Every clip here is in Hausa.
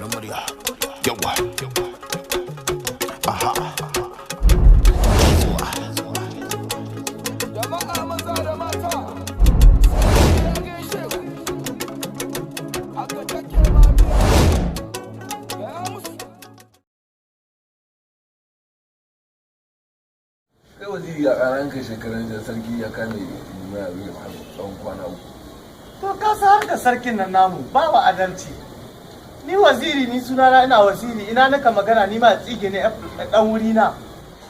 Gyaran murya. Yawa. Aha. Jama'a maza da mata, ya gaishe ku. Aka take lafiya. Gaya musu. Kai Waziri, ya karan kai shekaran jiya sarki ya kame mai abin har tsawon kwana 3. To ka san harkar sarkin nan namu babu adalci. Ni Waziri, ni sunana ina Waziri, ina naka magana ni ma tsige ne dan wuri na.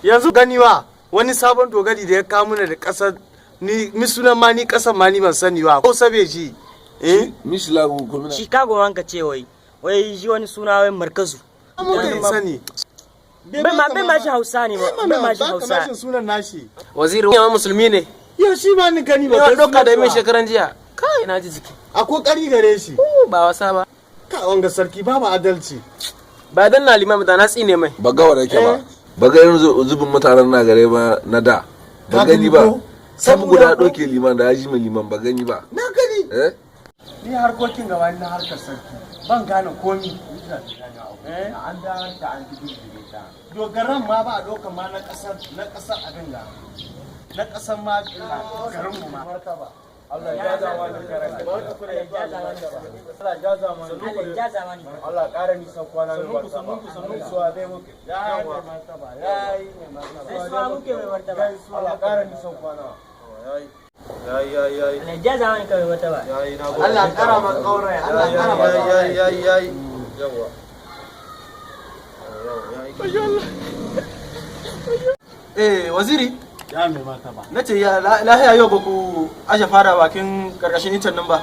Yanzu ganiwa wani sabon dogari da ya kawo mana da kasar ni mi sunan ma ni kasar ma ni ban sani ba ko sabe ji. Eh? Mishila ko mina. Chicago wanka ce wai wai shi wani suna wai Markazu. Mu kai sani. Bai ma shi Hausa ne ba, bai ma shi Hausa. Ba sunan nashi. Waziri, wani musulmi ne. Yau shi ma ni gani ba. Yawan Kai ɗauka da sunan mai shi ba. shekaran jiya. Kai, na ji jiki. A kokari gare shi. Ba wasa ba. Ka wanga sarki babu adalci. Ba dan na limami da na tsine mai. Ba ga wanda yake ba. Ba ga yanzu zubin mutanen na gare ba na da. Ba Ka gani gani ba. ko? Sabu guda Saboda ko? ɗauke liman da ya ji mai liman ba gani ba. Na gani. Eh? Ni harkokin gaba na harkar sarki ban gane komi. Eh? An da ta an digirgire ta. Dogaran ma ba a ɗauka ma na ƙasar abin ga na ƙasar ma garin mu ma. Allah ya jaza wani karatu. Allah ya jaza wani. Allah ya zamani. Allah ƙara nisan kwana mai martaba. Gaisuwa dai muke. Ya yi mai martaba, ya yi mai martaba. Gaisuwa muke, mai martaba. Allah ƙara nisan kwana. Yayi yayi yayi. Allah ya zamani ka, mai martaba. Yayi, na gode. Allah ƙara ma ƙaurai, Allah ƙara ma ƙaurai. Yayi yayi yayi. Yawa. Eh Waziri, Ya mai martaba. na ce ya lahiya yau ba ku aje fara bakin karkashin itan nan ba?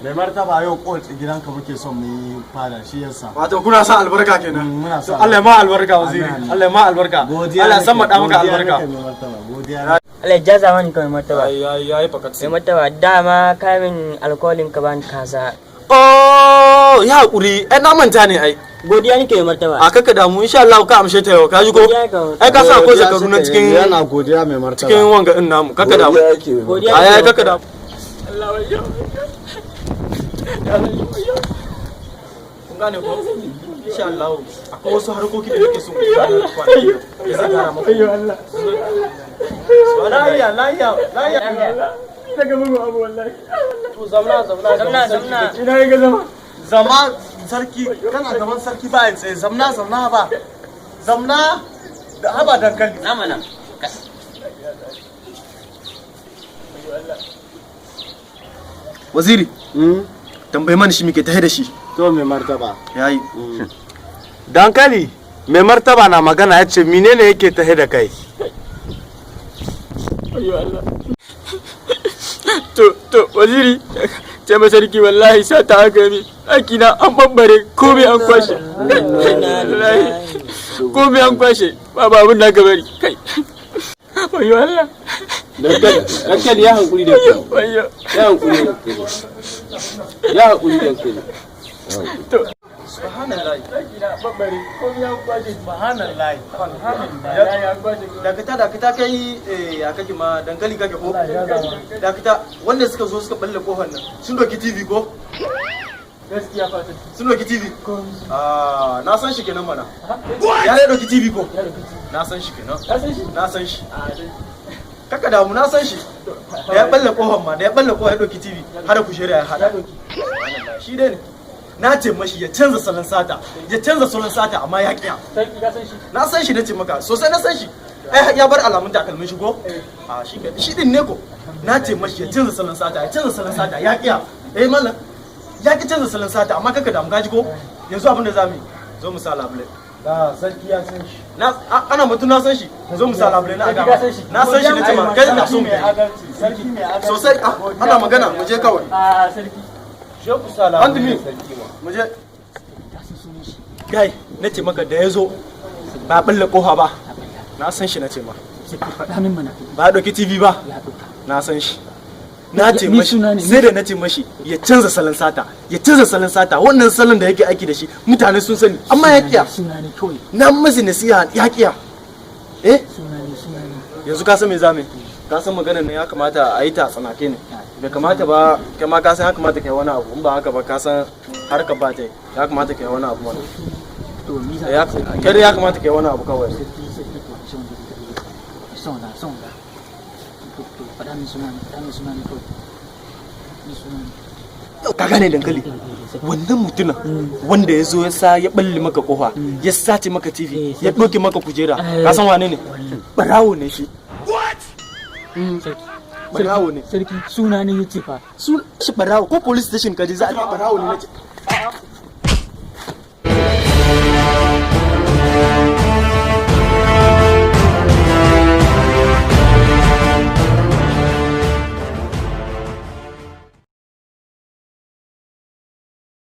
Mai martaba, yau kowace gidanka muke son mu yi fada, shi yasa. Wato kuna sa albarka kenan. Muna To sa. Allah ya ma albarka, Waziri. Amin. Allah ya ma albarka. Godiya Allah ya san nake, maɗa maka godiya albarka. nake, mai martaba, godiya. Allah ya zamani ka, mai martaba. Yayi yayi fakat. Mai martaba, dama kamin alkolin ka bani kaza. Oh, ya hakuri. Ai na manta ne ai. Godiya nake, mai martaba. A kaka damu, insha Allah ka amshe ta yau, ka ji ko? Godiya ka. Ai ka sa akwai zakaru nan cikin Yana godiya, mai martaba. cikin wanga din namu. Kaka damu. Godiya yake mai. Godiya. Ai ai kaka damu. Kun gane ko? Insha Allah akwai wasu harkoki da nake so ku gudanar kwanaki da zai kara muku. Lahiya, lahiya, lahiya. To zamna, zamna. Zamna, zamna. Zama sarki, kana gaban sarki ba yin tsaye, zamna, zamna ba. Zamna da haba dankali. Na mana. Waziri, tambayi mana shi muke tahe da shi. To mai martaba. Yayi. Dankali, mai martaba na magana ya ce menene yake tahe da kai? To Waziri, ce ma sarki wallahi sa ta haka mi. Aiki na an bambare komai an kwashe. Wallahi komai an kwashe. Babu abin da aka bari. Kai. Wayo Allah. Dankali, ya hankuri da kai. Wayo. Ya hankuri da kai. Ya hankuri da kai. Subhanallah. Bambare komai an kwashe. Subhanallah. Dakata, dakata kai, eh, ya kake ma dankali kake ko? Dakata, wanda suka zo suka balle kofar nan sun doki TV ko? Gaskiya fa. Sun doki TV? Ah, na san shi kenan mana. Ya ne doki TV ko? Na san shi kenan. Na san shi. Kaka damu, na san shi. Da ya balle kofar ma, da ya balle kofar ya doki TV har da kushera ya hada. Subhanallah, shi dai ne. Na ce mashi ya canza salon sata, ya canza salon sata amma ya kiya. Na san shi, nace maka sosai na san shi. Ai ya bar alamun takalmin shi ko? A shi ke shi din ne ko? Na ce mashi ya canza salon sata, ya canza salon sata, ya kiya. Eh mallam, ya ki canza salon sata, amma kaka damu, gaji ko? Yanzu abin da zamu yi, zo mu sa labule. Da sarki ya san shi. Na ana mutum na san shi, zo mu sa labule na aga. Na san shi nace ma kai na so mu Mai yi. adalci, sarki mai adalci. Sosai ah, ana magana mu je kawai. A sarki. Je ku sa Hand me. labule sarki ma. Mu je. Kai, na ce maka da ya zo ba balle kofa ba. Na san shi na ce ma. Ba ya ɗauki TV ba. Na san shi. Na ce mashi sai da na ce mashi ya canza salon sata, ya canza salon sata, wannan salon da yake aiki da shi mutane sun sani amma ya kiya. Na masa nasiha ya kiya. Eh? Yanzu ka san me zamu yi? Ka san maganar nan ya kamata a yi ta a tsanake ne. Bai kamata ba, kai ma ka san ya kamata kai wani abu, in ba haka ba ka san harka ba ta yi. Ya kamata kai wani abu mana. To ni za Ya kai dai ya kamata kai wani abu kawai. Sarki, sarki, to son da son da son da. To faɗa min suna ne, faɗa min suna ne kawai. Ni suna ne. Ka gane dankali? Wannan mutumin wanda ya zo ya sa ya balle maka kofa, ya sace maka TV, ya ɗauke maka kujera, ka san wane ne? Barawo ne shi. Sarki. Barawo ne. Sarki, suna ne yace fa. Su shi barawo, ko police station ka je za a ce barawo ne nace.